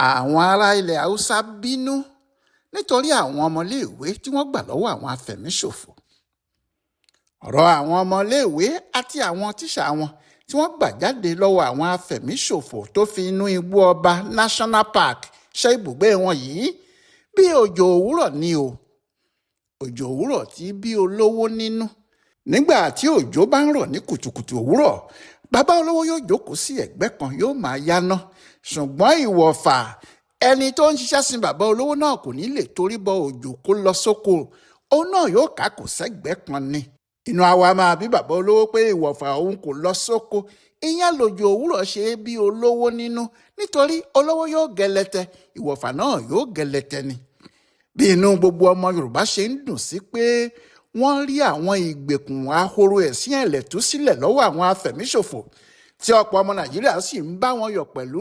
Àwọn ará ilẹ̀ Haúsá bínú nítorí àwọn ọmọléèwé tí wọ́n gbà lọ́wọ́ àwọn afẹ̀míṣòfò. Ọ̀rọ̀ àwọn ọmọléèwé àti àwọn tíṣà wọn tí wọ́n gbà jáde lọ́wọ́ àwọn afẹ̀míṣòfò tó fi inú igbó ọba National Park ṣe ibùgbé wọn yìí bí òjò òwúrọ̀ ni o. Òjò òwúrọ̀ tí bí olówó nínú. Nígbà tí òjò bá ń rọ̀ ní kùtùkùtù òwúrọ̀, bàbá olówó yóò jókòó sí ẹ̀gbẹ́ kan, yóò máa yáná. Ṣùgbọ́n ìwọ̀fà ẹni tó ń ṣiṣẹ́ sin bàbá olówó náà kò ní lè torí bọ òjò kó lọ sóko, òun náà yóò kákò sẹ́gbẹ́ kan ni. Inú àwa máa bí bàbá olówó pé ìwọ̀fà òun kò lọ sóko. Ìyẹn lòjò òwúrọ̀ ṣe é bí olówó nínú, nítorí olówó yóò gẹlẹtẹ, ìwọ̀fà náà yóò gẹlẹtẹ ni. Bí inú gbogbo ọmọ Yorùbá ṣe ń dùn sí pé wọ́n rí àwọn ìgbèkùn ahoro ẹ̀sìn ẹ̀lẹ̀ tú sílẹ̀ lọ́wọ́ àwọn afẹ̀míṣòfò, tí ọ̀pọ̀ ọmọ Nàìjíríà sì ń bá wọn yọ̀ pẹ̀lú,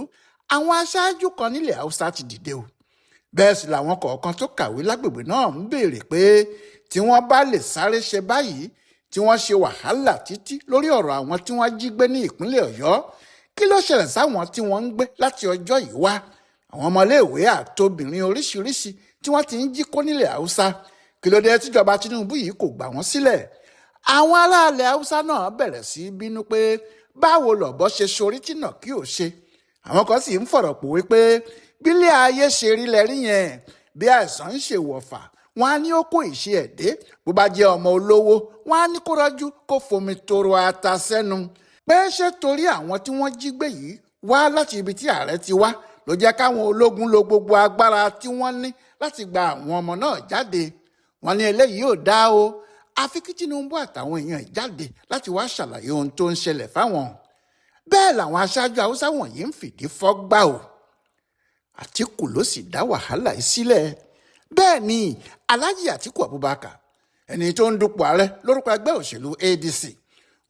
àwọn aṣáájú kan nílẹ̀ Haúsá ti dìde o. Bẹ́ẹ̀ sì làwọn kọ̀ọ̀kan tó kàwé lágbègbè náà ń béèrè pé tí wọ́n bá lè sáré ṣe báyìí, tí wọ́n ṣe wàhálà títí lórí ọ̀rọ̀ àwọn tí wọ́n jí gbé ní ìpínlẹ̀ Ọ̀yọ́, kí ló ṣẹlẹ̀ sáwọn tí wọ́n ń gbé láti ọjọ́ yìí wá? Àwọn ọmọléèwé àtobìnrin oríṣiríṣi tí wọ́n ti ń jí kó nílẹ̀ Haúsá, kí ló dé tíjọba Tinubu yìí kò gbà wọ́n sílẹ̀? Àwọn aráàlẹ̀ Haúsá náà bẹ̀rẹ̀ sí í bínú pé báwo lọ̀bọ ṣe sorí tí nà kí ò ṣe. Àwọn kan sì ń fọ̀rọ̀ pòwe pé bílé ayé ṣe rí lẹ́rí yẹn, bí àìsàn ń ṣe wọ̀fà, wọn á ní ó kó ìṣe ẹ̀ dé. Bó bá jẹ́ ọmọ olówó, wọn á ní kó rọ́jú kó fomi toro ata sẹ́nu. Pé ṣé torí àwọn tí wọ́n jí gbé yìí wá láti ibi tí ààrẹ ti wá ló jẹ́ káwọn ológun lo gbogbo agbára tí wọ́n ní láti gba àwọn ọmọ náà jáde? Wọ́n ní eléyìí ò dá o, àfi kí Tinubu àtàwọn èèyàn jáde láti wá ṣàlàyé ohun tó ń ṣẹlẹ̀ fáwọn. Bẹ́ẹ̀ làwọn aṣáájú Haúsá wọ̀nyí ń fìdí fọ́gbà o. Àtíkù ló sì dá wàhálà yìí sílẹ̀. Bẹ́ẹ̀ ni Alhaji Atiku Abubakar, ẹni tó ń dupò ààrẹ lórúkọ ẹgbẹ́ òṣèlú ADC,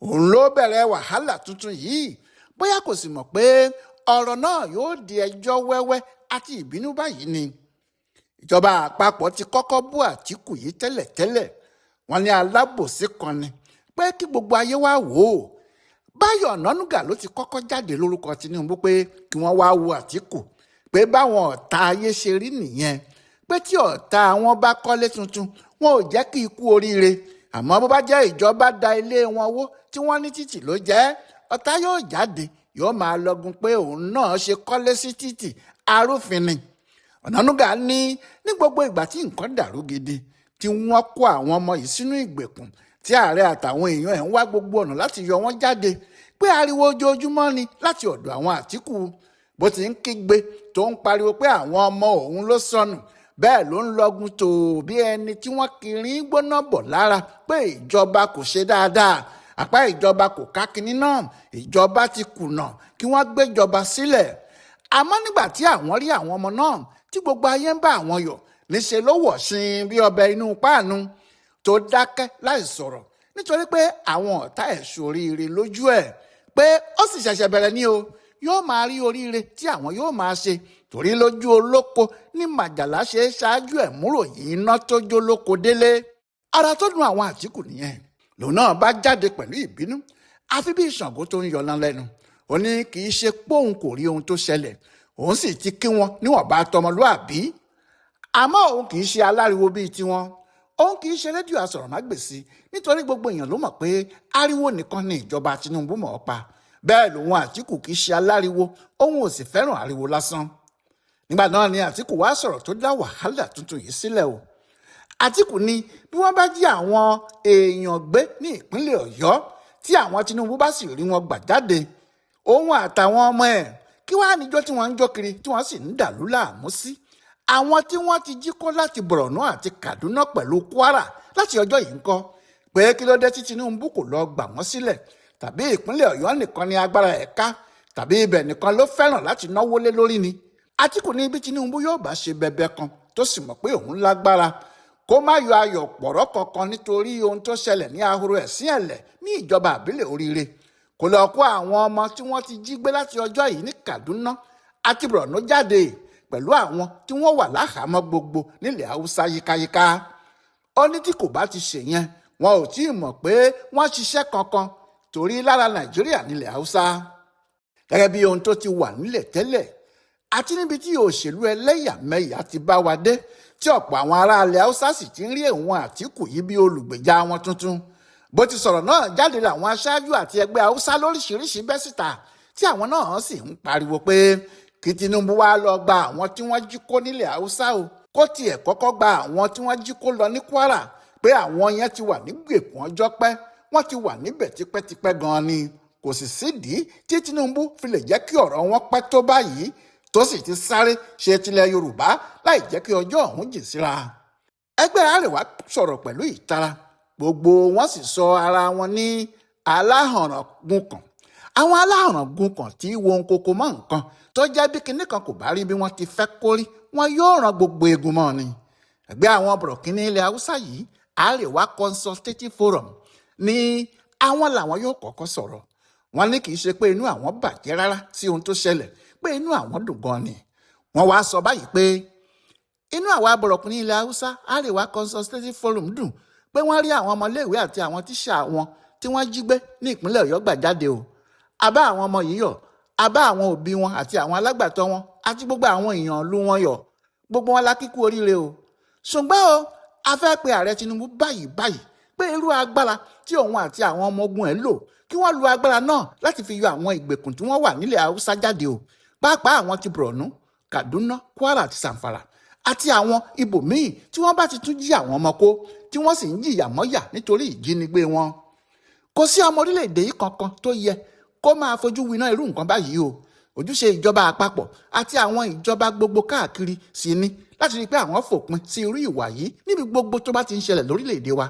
òun ló bẹ̀rẹ̀ wàhálà tuntun yìí. Bóyá kò sì mọ̀ pé ọ̀rọ̀ náà yóò di ẹjọ́ wẹ́wẹ́ àti ìbínú báyìí ni. Ìjọba àpapọ̀ ti kọ́kọ́ bú Àtíkù yìí tẹ́lẹ̀tẹ́lẹ̀. Wọ́n ní alábòsí kan ni, pé kí gbogbo ayé wá wò ó. Báyọ̀ Ọ̀nànúgà ló ti kọ́kọ́ jáde lórúkọ Tinubu pé kí wọ́n wá wo Àtíkù, pé báwọn ọ̀tá ayé ṣe rí nìyẹn, pé tí ọ̀tá wọn bá kọ́lé tuntun, wọn ò jẹ́ kí ikú oríire. Àmọ́ bó bá jẹ́ ìjọba da ilé wọn wó tí wọ́n ní títì ló jẹ́, ọ̀tá yóò jáde, yóò máa lọ́gun pé òun náà ṣe kọ́lé sí títì, arúfin ni. Ọ̀nànúgà ní ní gbogbo ìgbà tí nǹkan dàrú gidi, tí wọ́n kó àwọn ọmọ yìí sínú ìgbèkùn, tí ààrẹ àtàwọn èèyàn ẹ̀ ń wá gbogbo ọ̀nà láti yọ wọ́n jáde, pé ariwo ojoojúmọ́ ni láti ọ̀dọ̀ àwọn Àtíkù. Bó ti ń kígbe tó ń pariwo pé àwọn ọmọ òun ló sọnù, bẹ́ẹ̀ ló ń lọ́gun tó bí ẹni tí wọ́n kiri ń gbóná bọ̀ lára pé ìjọba kò ṣe dáadáa, àpá ìjọba kò ká kinní náà, ìjọba ti kùnà, kí wọ́n gbéjọba sílẹ̀. Àmọ́ nígbà tí àwọn rí àwọn ọmọ náà tí gbogbo ayé ń bá àwọn yọ̀, níṣẹ́ ló wọ̀ sin bí ọbẹ̀ inú páànù tó dákẹ́ láì sọ̀rọ̀, nítorí pé àwọn ọ̀tá ẹ̀ ṣoríire lójú ẹ̀, pé ó sì ṣẹ̀ṣẹ̀ bẹ̀rẹ̀ ní o, yóò máa rí oríire tí àwọn yóò máa ṣe, torí lójú olóko ní màjàlá ṣe é ṣáájú ẹ̀ múrò yìí iná tó jó lóko délé. Ara tó dùn àwọn Àtíkù nìyẹn. Lòun náà bá jáde pẹ̀lú ìbínú, àfi bí Ṣàngó tó ń yọlán lẹ́nu. Ó ní kì í ṣe póun kò rí ohun tó ṣẹlẹ̀, òun sì ti kí wọn níwọ̀nba tọmọlúàbí, àmọ́ òun kì í ṣe aláriwo bíi tiwọn, òun kì í ṣe rédíò asọ̀rọ̀mágbèsì, nítorí gbogbo èèyàn ló mọ̀ pé ariwo nìkan ni ìjọba Tinubu mọ̀ ọ́ pa. Bẹ́ẹ̀ lòun Àtíkù kì í ṣe aláriwo, òun ò sì fẹ́ràn ariwo lásán. Nígbà náà ni Àtíkù wá sọ̀rọ̀ tó dá wàhálà tuntun yìí sílẹ̀ o. Àtíkù ní bí wọ́n bá jí àwọn èèyàn gbé ní ìpínlẹ̀ Ọ̀yọ́, tí àwọn Tinubu bá sì rí wọn gbà jáde, òun àtàwọn ọmọ ẹ̀ kí wàá níjọ́ tí wọ́n ń jó kiri tí wọ́n sì ń dàlú láàmú sí. Àwọn tí wọ́n ti jí kó láti Borno àti Kaduna pẹ̀lú Kwara láti ọjọ́ yìí ń kọ́, pé kí ló dé tí Tinubu kò lọ gbà wọ́n sílẹ̀? Tàbí ìpínlẹ̀ Ọ̀yọ́ nìkan ni agbára ẹ̀ ká? Tàbí ibẹ̀ nìkan ló fẹ́ràn láti náwó lé lórí ni? Àtíkù ní bí Tinubu yóò bá ṣe bẹbẹ kan tó sì mọ̀ pé òun lágbára, kó má yọ ayọ̀ pọ̀rọ̀ kankan nítorí ohun tó ṣẹlẹ̀ ní ahoro ẹ̀sìn ẹ̀lẹ̀ ní ìjọba àbílẹ̀ oríire, kó lọ kó àwọn ọmọ tí wọ́n ti jí gbé láti ọjọ́ yìí ní Kaduna àti Borno jáde pẹ̀lú àwọn tí wọ́n wà láhàámọ́ gbogbo nílẹ̀ Haúsá yíkáyíká. Ó ní tí kò bá ti ṣèyẹn, wọn ò tí ì mọ̀ pé wọ́n ṣiṣẹ́ kankan, torí lára Nàìjíríà nílẹ̀ Haúsá. Gẹ́gẹ́ bí ohun tó ti wà nílẹ̀ tẹ́lẹ̀, Àti níbi tí òṣèlú ẹlẹ́yàmẹ̀yà ti bá wa dé, tí ọ̀pọ̀ àwọn ará ilẹ̀ Haúsá sì ti ń rí òun Àtíkù yìí bí olùgbèjà wọn tuntun. Bó ti sọ̀rọ̀ náà jáde làwọn aṣáájú àti ẹgbẹ́ Haúsá lóríṣiríṣi bẹ́ síta, tí àwọn náà sì ń pariwo pé kí Tinubu wá lọ gba àwọn tí wọ́n jí kó nílẹ̀ Haúsá o, kó tiẹ̀ kọ́kọ́ gba àwọn tí wọ́n jí kó lọ ní Kwara, pé àwọn yẹn ti wà nígbèkùn ọjọ́ pẹ́, wọ́n ti wà níbẹ̀ tipẹ́tipẹ́ gan-an ni. Kò sì sídìí tí Tinubu fi lè jẹ́ kí ọ̀rọ̀ wọn pẹ́ tó báyìí, tó sì ti sáré ṣe tilẹ̀ Yorùbá láì jẹ́ kí ọjọ́ ọ̀hún jìn síra. Ẹgbẹ́ Arewa sọ̀rọ̀ pẹ̀lú ìtara, gbogbo wọn sì sọ ara wọn ní aláhànràngun kan. Àwọn aláhànràngun kan tí wo nkoko mọ́ nǹkan tó jẹ́ bí kinní kan kò bá rí bí wọ́n ti fẹ́ kórí, wọn yóò ran gbogbo egun mọ́ ni. Ẹgbẹ́ àwọn bọ̀rọ̀kínní ilẹ̀ Haúsá yìí, Arewa Consultative Forum, ní àwọn làwọn yóò kọ́kọ́ sọ̀rọ̀. Wọ́n ní kì í ṣe pé inú àwọn bàjẹ́ rárá sí ohun tó ṣẹlẹ̀, pé inú àwọn dùn gan ni. Wọ́n wá sọ báyìí pé inú àwa bọ̀rọ̀kínní ilẹ̀ Haúsá, Arewa Consultative Forum dùn pé wọ́n rí àwọn ọmọléèwé àti àwọn tíṣà wọn tí wọ́n jí gbé ní ìpínlẹ̀ Ọ̀yọ́ gbà jáde o. A bá àwọn ọmọ yìí yọ̀, a bá àwọn òbí wọn àti àwọn alágbàtọ́ wọn àti gbogbo àwọn èèyàn ìlú wọn yọ̀. Gbogbo wọn la kíkú oríire o. Ṣùgbọ́n o, a fẹ́ pe ààrẹ Tinubu báyìí báyìí pé irú agbára tí òun àti àwọn ọmọ ogun ẹ̀ lò, kí wọ́n lu agbára náà láti fi yọ àwọn ìgbèkùn tí wọ́n wà nílẹ̀ Haúsá jáde o. Pàápàá àwọn ti Borno, Kaduna, Kwara àti Zamfara àti àwọn ibòmíì tí wọ́n bá ti tún jí àwọn ọmọ kó, tí wọ́n sì ń jìyà mọ́yà nítorí ìjínigbé wọn. Kò sí ọmọ orílẹ̀-èdè yìí kankan tó yẹ kó máa fojú winá irú nǹkan báyìí o. Ojúṣe ìjọba àpapọ̀ àti àwọn ìjọba gbogbo káàkiri sì ni láti rí i pé àwọn fòpin sí irú ìwà yìí níbi gbogbo tó bá ti ń ṣẹlẹ̀ lórílẹ̀-èdè wa,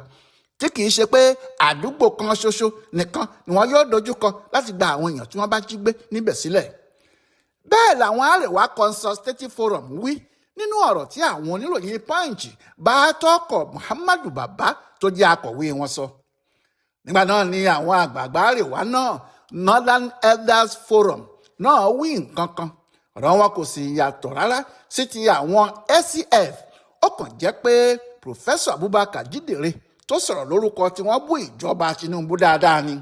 tí kì í ṣe pé àdúgbò kan ṣoṣo nìkan ni wọ́n yóò dojúkọ láti gba àwọn èèyàn tí wọ́n bá jí gbé níbẹ̀ sílẹ̀. Bẹ́ẹ̀ làwọn Arewa Consultative Forum wí nínú ọ̀rọ̀ tí àwọn oníròyìn Punch bá tọkọ̀ Muhammadu Baba tó jẹ́ akọ̀wé wọn sọ. Nígbà náà ni àwọn àgbààgbà Arewa náà, Northern Elders Forum náà wí nǹkan kan. Ọ̀rọ̀ wọn kò sì yàtọ̀ rárá sí ti àwọn SCF. Ó kàn jẹ́ pé Professor Abubakar Jídèrè tó sọ̀rọ̀ lórúkọ tí wọ́n bú ìjọba Tinubu dáadáa ni.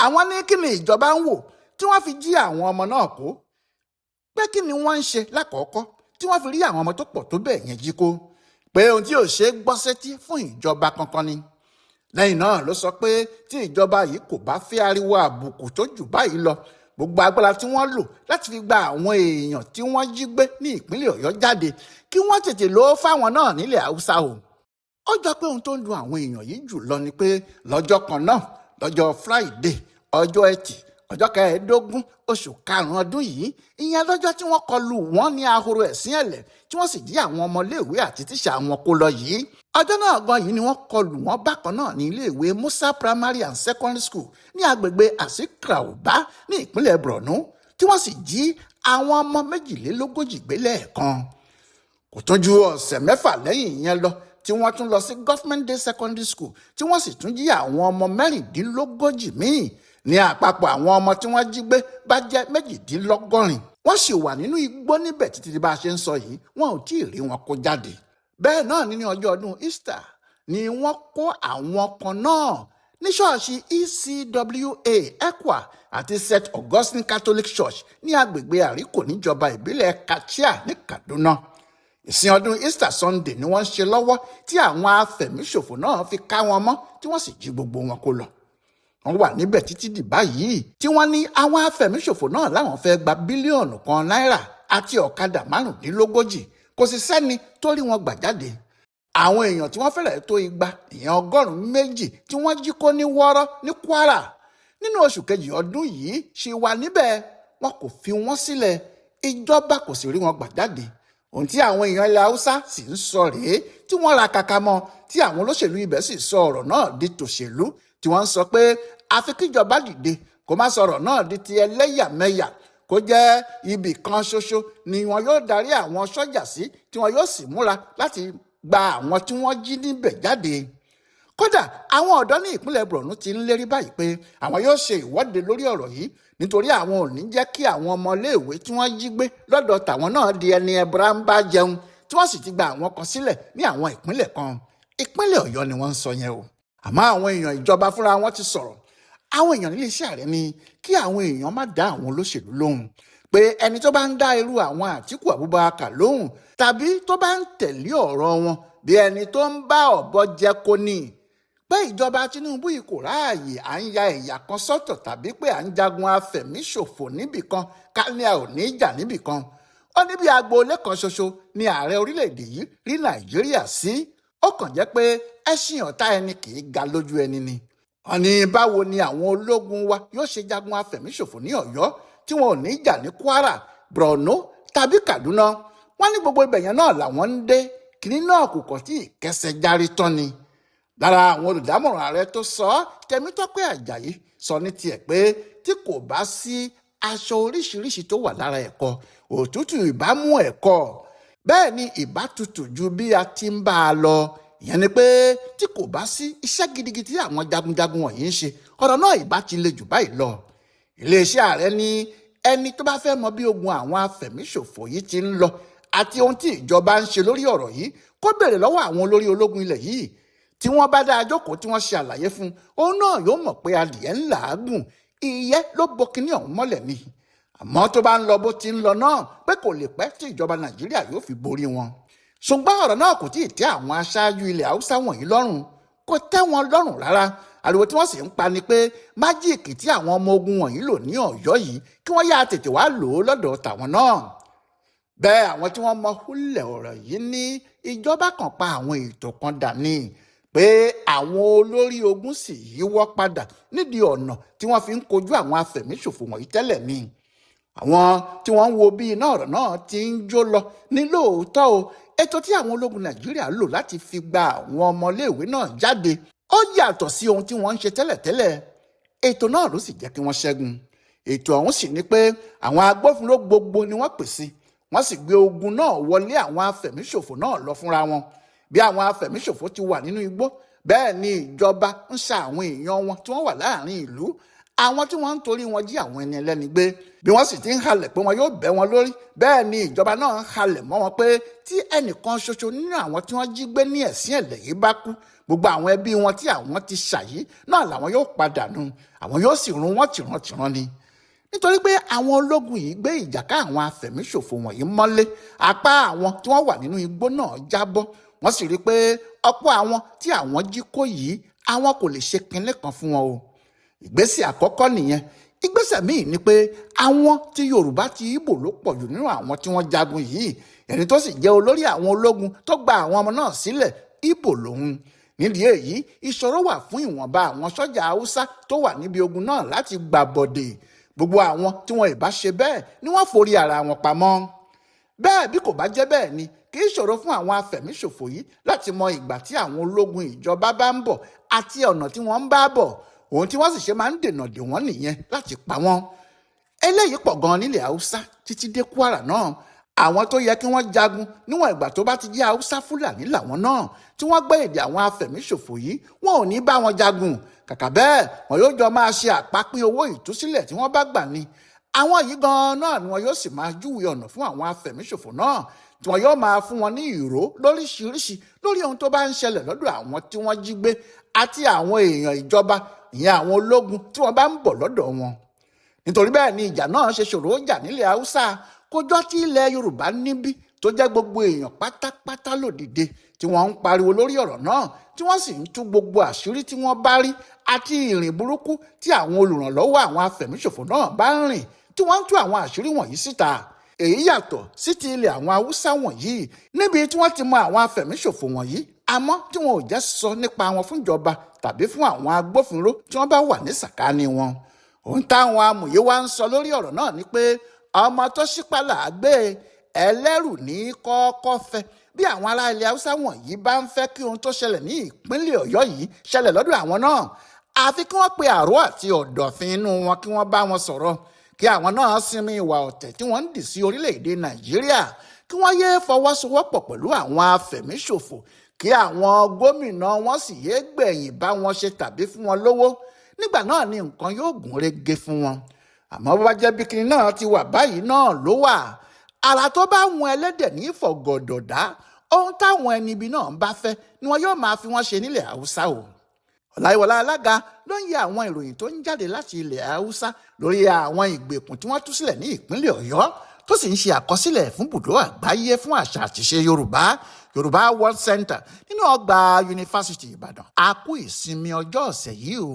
Àwọn ní kí ni ìjọba ń wò tí wọ́n fi jí àwọn ọmọ náà kó? Pé kí ni wọ́n ń ṣe lákọ̀ọ́kọ́ tí wọ́n fi rí àwọn ọmọ tó pọ̀ tó bẹ́ẹ̀ yẹn jí kó? Pé ohun tí ò ṣe é gbọ́ sétí fún ìjọba kankan ni. Lẹ́yìn náà ló sọ pé tí ìjọba yìí kò bá fẹ́ ariwo àbùkù tó jù báyìí lọ, gbogbo agbára tí wọ́n lò láti fi gba àwọn èèyàn tí wọ́n jí gbé ní ìpínlẹ̀ Ọ̀yọ́ jáde, kí wọ́n tètè lò ó fáwọn náà nílẹ̀ Haúsá o. Ó jọ pé ohun tó ń dùn àwọn èèyàn yìí jù lọ ni pé lọ́jọ́ kan náà, lọ́jọ́ Friday, ọjọ́ Ẹtì, ọjọ́ 15 oṣù karùn-ún ọdún yìí, ìyẹn lọ́jọ́ tí wọ́n kọlù wọ́n ní ahoro ẹ̀sìn ẹ̀lẹ̀ tí wọ́n sì jí àwọn ọmọléèwé àti tíṣà wọn kó lọ yìí. Ọjọ́ náà gan yìí ni wọ́n kọlù wọ́n bákan náà ní iléèwé Musa Primary and Secondary School ní agbègbè Asikra-Oba ní ìpínlẹ̀ Borno, tí wọ́n sì jí àwọn ọmọ 42 gbé lẹ́ẹ̀kan. Kò tún ju ọ̀sẹ̀ mẹ́fà lẹ́yìn ìyẹn lọ tí wọ́n tún lọ sí Government Day Secondary School tí wọ́n sì tún jí àwọn ọmọ 36 míì. Ní àpapọ̀ àwọn ọmọ tí wọ́n jí gbé bá jẹ́ 78. Wọ́n sì wà nínú igbó níbẹ̀ títí tí bá a ṣe ń sọ yìí, wọn ò tí ì rí wọn kó jáde. Bẹ́ẹ̀ náà ní ọjọ́ ọdún Easter ni wọ́n kó àwọn kan náà ní ṣọ́ọ̀ṣì ECWA Ekwa àti St Augustine Catholic Church ní agbègbè Àríkò níjọba ìbílẹ̀ Kachia ní Kaduna. Ìsìn ọdún Easter Sunday ni wọ́n ń ṣe lọ́wọ́ tí àwọn afẹ̀míṣòfò náà fi ká wọn mọ́ tí wọ́n sì jí gbogbo wọn kó lọ. Wọ́n wà níbẹ̀ títí di báyìí tí wọ́n ní àwọn afẹ̀míṣòfò náà láwọn fẹ́ gba bílíọ̀nù kan náírà àti ọ̀kadà 35, kò sì sẹ́ni tó rí wọn gbà jáde. Àwọn èèyàn tí wọ́n fẹ́rẹ̀ tó 200, ìyẹn 200 tí wọ́n jí kó ní Wọ́rọ́ ní Kwara nínú oṣù kejì ọdún yìí ṣì wà níbẹ̀, wọn kò fi wọ́n sílẹ̀, ìjọba kò sì rí wọn gbà jáde. Ohun tí àwọn èèyàn ilẹ̀ Haúsá sì ń sọ rèé tí wọ́n ra kàkà mọ́, tí àwọn olóṣèlú ibẹ̀ sì sọ ọ̀rọ̀ náà di tòṣèlú, tí wọ́n ń sọ pé àfi kíjọba dìde kó má sọ̀rọ̀ náà di ti ẹlẹ́yàmẹ̀yà, kó jẹ́ ibì kan ṣoṣo ni wọn yóò darí àwọn sọ́jà sí, tí wọn yóò sì múra láti gba àwọn tí wọ́n jí níbẹ̀ jáde. Kódà àwọn ọ̀dọ́ ní ìpínlẹ̀ Borno ti ń lérí báyìí pé àwọn yóò ṣe ìwọ́de lórí ọ̀rọ̀ yìí, nítorí àwọn ò ní jẹ́ kí àwọn ọmọléèwé tí wọ́n jí gbé lọ́dọ̀ tàwọn náà di ẹni ẹbra ń bá jẹun, tí wọ́n sì ti gba àwọn kan sílẹ̀ ní àwọn ìpínlẹ̀ kan. Ìpínlẹ̀ Ọ̀yọ́ ni wọ́n ń sọ yẹn o. Àmọ́ àwọn èèyàn ìjọba fúnra wọn ti sọ̀rọ̀. Àwọn èèyàn nílé iṣẹ́ ààrẹ ni kí àwọn èèyàn má dá àwọn olóṣèlú lóhùn, Pé ẹni tó bá ń dá irú àwọn Àtíkù Abubakar lóhùn tàbí tó bá ń tẹ̀lé ọ̀rọ̀ wọn bí ẹni tó ń bá ọ̀bọ jẹ kó ní. Pé ìjọba Tinubu yìí kò ráàyè à ń ya ẹ̀yà kan sọ́tọ̀ tàbí pé à ń jagun afẹ̀míṣòfò níbìkan ká ní a ò ní jà níbìkan. Ó ní bí agboolé kan ṣoṣo ni ààrẹ orílẹ̀-èdè yìí rí Nàìjíríà sí. Ó kàn jẹ́ pé ẹṣin ọ̀tá ẹni kì í ga lójú ẹni ni. Wọ́n ní báwo ni àwọn ológun wa yóò ṣe jagun afẹ̀míṣòfò ní Ọ̀yọ́ tí wọn ò ní jà ní Kwara, Borno tàbí Kaduna. Wọ́n ní gbogbo ibẹ̀ yẹn náà làwọn ń dé, kìnní náà kò kàn tí ì kẹsẹ̀ járí tán ni. Lára àwọn olùdámọ̀ràn ààrẹ tó sọ ọ́, Tẹ̀mítọ́pẹ́ Àjàyí sọ ní tiẹ̀ pé tí kò bá sí aṣọ oríṣiríṣi tó wà lára ẹ̀kọ́, òtútù ìbá mú ẹ̀kọ́, bẹ́ẹ̀ ni ìbá tutù ju bí a ti ń bá a lọ. Ìyẹn ni pé tí kò bá sí iṣẹ́ gidigidi tí àwọn jagunjagun wọ̀nyí ń ṣe, ọ̀rọ̀ náà ìbá ti le jù báyìí lọ. Iléeṣẹ́ ààrẹ ní ẹni tó bá fẹ́ mọ bí ogun àwọn afẹ̀míṣòfò yìí ti ń lọ àti ohun tí ìjọba ń ṣe lórí ọ̀rọ̀ yìí kó béèrè lọ́wọ́ àwọn olórí ológun ilẹ̀ yìí. Tí wọ́n bá dáa jókòó tí wọ́n ṣe àlàyé fún un, òun náà yóò mọ̀ pé adìẹ ń làágùn, ìyẹ́ ló bo kinní ọ̀hún mọ́lẹ̀ ni. Àmọ́ tó bá ń lọ bó ti ń lọ náà pé kò lè pẹ́ tí ìjọba Nàìjíríà yóò fi borí wọn. Ṣùgbọ́n ọ̀rọ̀ náà kò tíì tẹ́ àwọn aṣáájú ilẹ̀ Haúsá wọ̀nyí lọ́rùn, kò tẹ́ wọn lọ́rùn rárá. Ariwo tí wọ́n sì ń pa ni pé májíìkì tí àwọn ọmọ ogun wọ̀nyí lò ní Ọ̀yọ́ yìí kí wọ́n yáa tètè wá lò ó lọ́dọ̀ tàwọn náà. Bẹ́ẹ̀ àwọn tí wọ́n mọ húlẹ̀ ọ̀rọ̀ yìí ní ìjọba kan pa àwọn ètò kan dà ní pé àwọn olórí ogun sì yíwọ́ padà nídìí ọ̀nà tí wọ́n fi ń kojú àwọn afẹ̀míṣòfò wọ̀nyí tẹ́lẹ̀ ni. Àwọn tí wọ́n ń wo bí iná ọ̀rọ̀ náà ti ń jó lọ ní lóòótọ́ o, ètò tí àwọn ológun Nàìjíríà lò láti fi gba àwọn ọmọléèwé náà jáde ó yàtọ̀ sí ohun tí wọ́n ń ṣe tẹ́lẹ̀tẹ́lẹ̀. Ètò náà ló sì jẹ́ kí wọ́n ṣẹ́gun. Ètò ọ̀hún sì ni pé àwọn agbófinró gbogbo ni wọ́n pèsè, wọ́n sì gbé ogun náà wọlé àwọn afẹ̀míṣòfò náà lọ fúnra wọn. Bí àwọn afẹ̀míṣòfò ti wà nínú igbó, bẹ́ẹ̀ ni ìjọba ń sa àwọn èèyàn wọn tí wọ́n wà láàrin ìlú, àwọn tí wọ́n ń torí wọn jí àwọn ẹni ẹlẹ́ni gbé. Bí wọ́n sì ti ń halẹ̀ pé wọn yóò bẹ́ wọn lórí, bẹ́ẹ̀ ni ìjọba náà ń halẹ̀ mọ́ wọn pé tí ẹnìkan ṣoṣo nínú àwọn tí wọ́n jí gbé ní ẹ̀sìn ẹ̀lẹ̀ yìí bá kú, gbogbo àwọn ẹbí wọn tí àwọn ti ṣàyí náà làwọn yóò padà nù, àwọn yóò sì run wọ́n tìrantìran ni. Nítorí pé àwọn ológun yìí gbé ìjà ká àwọn afẹ̀míṣòfò wọ̀nyí mọ́lé, apá àwọn tí wọ́n wà nínú igbó náà jábọ́. Wọ́n sì rí i pé ọ̀pọ̀ àwọn tí àwọn jí kó yìí àwọn kò lè ṣe kinní kan fún wọn o. Ìgbésẹ̀ àkọ́kọ́ nìyẹn. Ìgbésẹ̀ míì ni pé àwọn tí Yorùbá ti Ìgbò ló pọ̀ jù nínú àwọn tí wọ́n jagun yìí. Ẹni tó sì jẹ́ olórí àwọn ológun tó gba àwọn ọmọ náà sílẹ̀, Ìgbò lòun. Nídìí èyí, ìṣòro wà fún ìwọ̀nba àwọn sọ́jà Haúsá tó wà níbi ogun náà láti gbà bọ̀dè. Gbogbo àwọn tí wọn ìbá ṣe bẹ́ẹ̀ ni wọ́n forí ara wọn pamọ́. Bẹ́ẹ̀ bí kò bá jẹ́ bẹ́ẹ̀ ni kì í ṣòro fún àwọn afẹ̀míṣòfò yìí láti mọ ìgbà tí àwọn ológun ìjọba bá ń bọ̀ àti ọ̀nà tí wọ́n ń bá bọ̀. Ohun tí wọ́n sì ṣe máa ń dènà dè wọ́n nìyẹn láti pa wọ́n. Eléyìí pọ̀ gan-an nílẹ̀ Haúsá títí dé Kwara náà. Àwọn tó yẹ kí wọ́n jagun níwọ̀n ìgbà tó bá ti jẹ́ Haúsá Fúlàní làwọn náà tí wọ́n gbé èdè àwọn afẹ̀míṣòfò yìí, wọn ò ní bá wọn jagun. Kàkà bẹ́ẹ̀, wọn yóò jọ máa ṣe àpapín owó ìtúsílẹ̀ tí wọ́n bá gbà ni. Àwọn yìí gan-an náà ni wọn yóò sì máa júwe ọ̀nà fún àwọn afẹ̀míṣòfò náà, tí wọn yóò máa fún wọn ní ìró lóríṣiríṣi lórí ohun tó bá ń ṣẹlẹ̀ lọ́dọ̀ àwọn tí wọ́n jí gbé àti àwọn èèyàn ìjọba, ìyẹn àwọn ológun tí wọ́n bá ń bọ̀ lọ́dọ̀ wọn. Nítorí bẹ́ẹ̀ ni ìjà náà ṣe ṣòro jà nílẹ̀ Haúsá, kójọ́ tí ilẹ̀ Yorùbá níbí tó jẹ́ gbogbo èèyàn pátápátá lòdìde tí wọ́n ń pariwo lórí ọ̀rọ̀ náà, tí wọ́n sì ń tú gbogbo àṣírí tí wọ́n bá rí àti ìrìn burúkú tí àwọn olùrànlọ́wọ́ àwọn afẹ̀míṣòfò náà bá ń rìn, tí wọ́n ń tú àwọn àṣírí wọ̀nyí síta. Èyí yàtọ̀ sí ti ilẹ̀ àwọn Haúsá wọ̀nyí níbi tí wọ́n ti mọ àwọn afẹ̀míṣòfò wọ̀nyí, àmọ́ tí wọn ò jẹ́ sọ nípa wọn fúnjọba tàbí fún àwọn agbófinró tí wọ́n bá wà ní sàkání wọn. Ohun táwọn amòye wa ń sọ lórí ọ̀rọ̀ náà ni pé ọmọ tó ṣípá là á gbé, ẹlẹ́rù ní kọ́kọ́ fẹ́. Bí àwọn ará ilẹ̀ Haúsá wọ̀nyí bá ń fẹ́ kí ohun tó ṣẹlẹ̀ ní ìpínlẹ̀ Ọ̀yọ́ yìí ṣẹlẹ̀ lọ́dọ̀ àwọn náà, àfi kí wọ́n pe àrò àti ọ̀dọ̀fin inú wọn kí wọ́n bá wọn sọ̀rọ̀, kí àwọn náà sinmi ìwà ọ̀tẹ̀ tí wọ́n ń dì sí orílẹ̀-èdè Nàìjíríà, kí wọ́n yéé fọwọ́sowọ́pọ̀ pẹ̀lú àwọn afẹ̀míṣòfò, kí àwọn gómìnà wọn sì yéé gbẹ̀yìn bá wọn ṣe tàbí fún wọn lówó. Nígbà náà ni nǹkan yóò gún régé fún wọn. Àmọ́ bó bá jẹ́ bí kinní náà ti wà báyìí náà ló wà, àrà tó bá wọn ẹlẹ́dẹ̀ ní ìfọ̀gọ̀dọ̀dá, ohun táwọn ẹni ibi náà ń bá fẹ́ ni wọn yóò máa fi wọ́n ṣe nílẹ̀ Haúsá o. Ọláyíwọlá Alága ló ń yẹ àwọn ìròyìn tó ń jáde láti ilẹ̀ Haúsá lórí àwọn ìgbèkùn tí wọ́n tú sílẹ̀ ní ìpínlẹ̀ Ọ̀yọ́, tó sì ń ṣe àkọsílẹ̀ fún bùdó àgbáyé fún àṣà àtìṣe Yorùbá, Yorùbá World Center, nínú ọgbà Yunifásitì Ìbàdàn. A kú ìsinmi ọjọ́ ọ̀sẹ̀ yìí o.